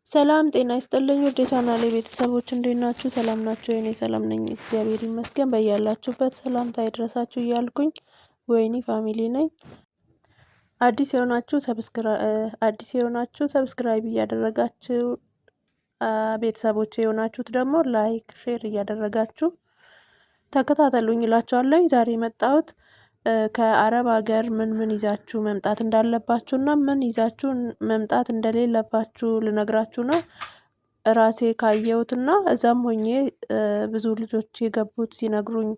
ሰላም ጤና ይስጥልኝ ውድ የቻናሌ ቤተሰቦች እንዴት ናችሁ? ሰላም ናችሁ? እኔ ሰላም ነኝ፣ እግዚአብሔር ይመስገን። በያላችሁበት ሰላምታ ይድረሳችሁ እያልኩኝ ወይኒ family ነኝ። አዲስ የሆናችሁ subscribe እያደረጋችሁ ቤተሰቦች የሆናችሁት ደግሞ like፣ share እያደረጋችሁ ተከታተሉኝ እላችኋለሁ። ዛሬ የመጣሁት ከአረብ ሀገር ምን ምን ይዛችሁ መምጣት እንዳለባችሁ እና ምን ይዛችሁ መምጣት እንደሌለባችሁ ልነግራችሁ ነው። ራሴ ካየሁትና እዛም ሆኜ ብዙ ልጆች የገቡት ሲነግሩኝ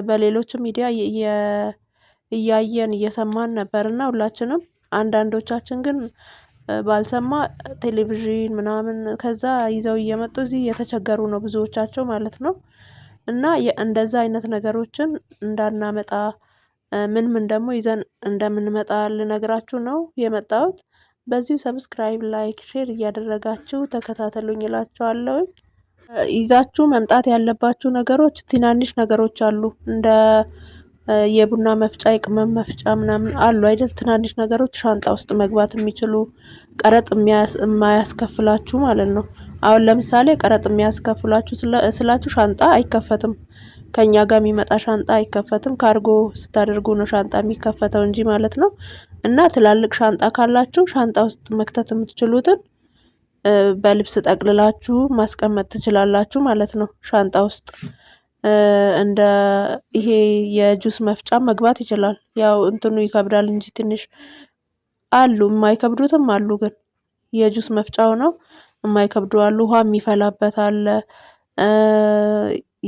በሌሎች ሚዲያ እያየን እየሰማን ነበርና ሁላችንም አንዳንዶቻችን ግን ባልሰማ ቴሌቪዥን ምናምን ከዛ ይዘው እየመጡ እዚህ እየተቸገሩ ነው ብዙዎቻቸው ማለት ነው። እና እንደዛ አይነት ነገሮችን እንዳናመጣ ምን ምን ደግሞ ይዘን እንደምንመጣ ልነግራችሁ ነው የመጣሁት። በዚሁ subscribe፣ like፣ share እያደረጋችሁ ተከታተሉኝ እላችኋለሁኝ። ይዛችሁ መምጣት ያለባችሁ ነገሮች ትናንሽ ነገሮች አሉ፣ እንደ የቡና መፍጫ፣ የቅመም መፍጫ ምናምን አሉ አይደል? ትናንሽ ነገሮች ሻንጣ ውስጥ መግባት የሚችሉ ቀረጥ የማያስከፍላችሁ ማለት ነው። አሁን ለምሳሌ ቀረጥ የሚያስከፍላችሁ ስላችሁ ሻንጣ አይከፈትም። ከኛ ጋር የሚመጣ ሻንጣ አይከፈትም። ካርጎ ስታደርጉ ነው ሻንጣ የሚከፈተው እንጂ ማለት ነው። እና ትላልቅ ሻንጣ ካላችሁ ሻንጣ ውስጥ መክተት የምትችሉትን በልብስ ጠቅልላችሁ ማስቀመጥ ትችላላችሁ ማለት ነው። ሻንጣ ውስጥ እንደ ይሄ የጁስ መፍጫ መግባት ይችላል። ያው እንትኑ ይከብዳል እንጂ ትንሽ አሉ የማይከብዱትም አሉ። ግን የጁስ መፍጫው ነው የማይከብዱ አሉ። ውሃ የሚፈላበት አለ።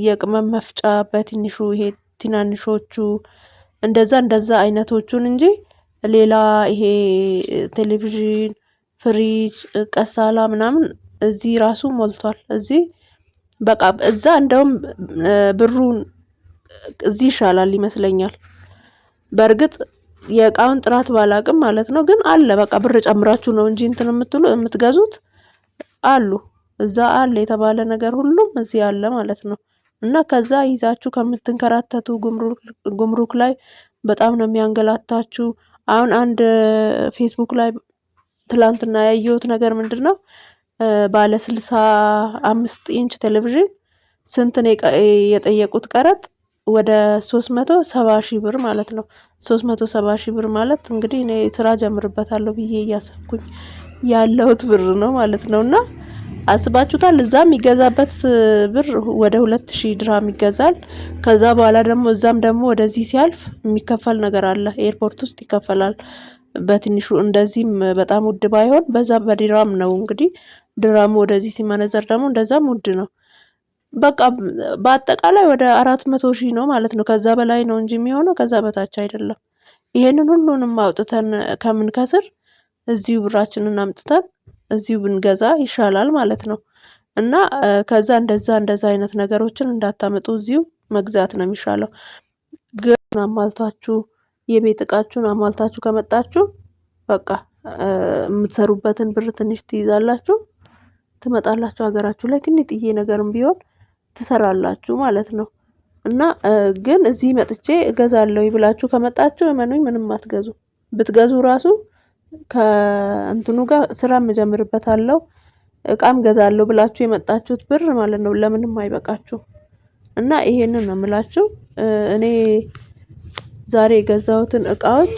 የቅመም መፍጫ በትንሹ ይሄ ትናንሾቹ እንደዛ እንደዛ አይነቶቹን እንጂ ሌላ ይሄ ቴሌቪዥን፣ ፍሪጅ፣ ቀሳላ ምናምን እዚህ ራሱ ሞልቷል። እዚህ በቃ እዛ እንደውም ብሩን እዚህ ይሻላል ይመስለኛል። በእርግጥ የእቃውን ጥራት ባላቅም ማለት ነው። ግን አለ በቃ ብር ጨምራችሁ ነው እንጂ እንትን የምትሉ የምትገዙት አሉ። እዛ አለ የተባለ ነገር ሁሉም እዚህ አለ ማለት ነው። እና ከዛ ይዛችሁ ከምትንከራተቱ ጉምሩክ ላይ በጣም ነው የሚያንገላታችሁ። አሁን አንድ ፌስቡክ ላይ ትላንትና ያየሁት ነገር ምንድን ነው? ባለ 65 ኢንች ቴሌቪዥን ስንት ነው የጠየቁት ቀረጥ? ወደ 370 ሺህ ብር ማለት ነው። 370 ሺህ ብር ማለት እንግዲህ እኔ ስራ ጀምርበታለሁ ብዬ እያሰብኩኝ ያለሁት ብር ነው ማለት ነው። እና አስባችሁታል? እዛ የሚገዛበት ብር ወደ 2000 ድርሃም ይገዛል። ከዛ በኋላ ደግሞ እዛም ደግሞ ወደዚህ ሲያልፍ የሚከፈል ነገር አለ። ኤርፖርት ውስጥ ይከፈላል በትንሹ እንደዚህም በጣም ውድ ባይሆን በዛ በድራም ነው እንግዲህ ድራሙ ወደዚህ ሲመነዘር ደግሞ እንደዛም ውድ ነው። በቃ በአጠቃላይ ወደ 400 ሺህ ነው ማለት ነው። ከዛ በላይ ነው እንጂ የሚሆነው ከዛ በታች አይደለም። ይሄንን ሁሉንም አውጥተን ከምንከስር እዚሁ ብራችንን አምጥተን እዚሁ ብንገዛ ይሻላል ማለት ነው። እና ከዛ እንደዛ እንደዛ አይነት ነገሮችን እንዳታመጡ እዚሁ መግዛት ነው የሚሻለው። ግን አሟልታችሁ የቤት እቃችሁን አሟልታችሁ ከመጣችሁ በቃ የምትሰሩበትን ብር ትንሽ ትይዛላችሁ፣ ትመጣላችሁ ሀገራችሁ ላይ ትንጥዬ ነገርም ቢሆን ትሰራላችሁ ማለት ነው። እና ግን እዚህ መጥቼ እገዛለሁ ብላችሁ ከመጣችሁ እመኑኝ ምንም አትገዙ። ብትገዙ ራሱ ከእንትኑ ጋር ስራ እጀምርበታለሁ እቃም ገዛለሁ ብላችሁ የመጣችሁት ብር ማለት ነው ለምንም አይበቃችሁ። እና ይሄንን ነው የምላችሁ። እኔ ዛሬ የገዛሁትን እቃዎች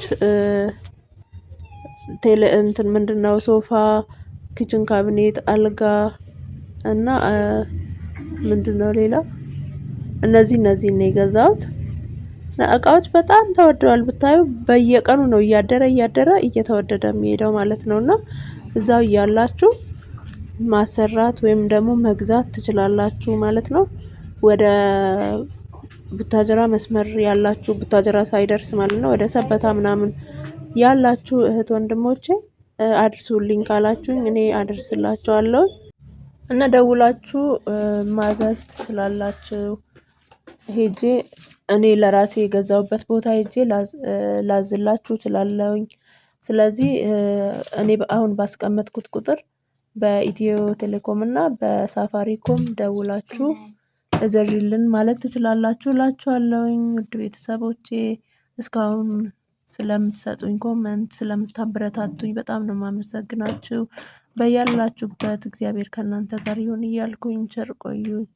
ቴሌ እንትን ምንድነው ሶፋ፣ kitchen cabinet፣ አልጋ እና ምንድነው ሌላ እነዚህ እነዚህን ነው የገዛሁት። እቃዎች በጣም ተወደዋል ብታዩ በየቀኑ ነው እያደረ እያደረ እየተወደደ የሚሄደው ማለት ነው። እና እዛው እያላችሁ ማሰራት ወይም ደግሞ መግዛት ትችላላችሁ ማለት ነው። ወደ ቡታጀራ መስመር ያላችሁ ቡታጀራ ሳይደርስ ማለት ነው ወደ ሰበታ ምናምን ያላችሁ እህት ወንድሞቼ አድርሱልኝ ካላችሁኝ እኔ አደርስላችኋለሁ። እና ደውላችሁ ማዘዝ ትችላላችሁ። ሄጄ እኔ ለራሴ የገዛሁበት ቦታ ሄጄ ላዝላችሁ እችላለሁኝ። ስለዚህ እኔ አሁን ባስቀመጥኩት ቁጥር በኢትዮ ቴሌኮም እና በሳፋሪኮም ደውላችሁ እዘዥልን ማለት ትችላላችሁ እላችኋለሁኝ። ውድ ቤተሰቦቼ እስካሁን ስለምትሰጡኝ comment ስለምታበረታቱኝ በጣም ነው የማመሰግናችሁ። በያላችሁበት እግዚአብሔር ከእናንተ ጋር ይሁን እያልኩኝ ቸር ቆዩኝ።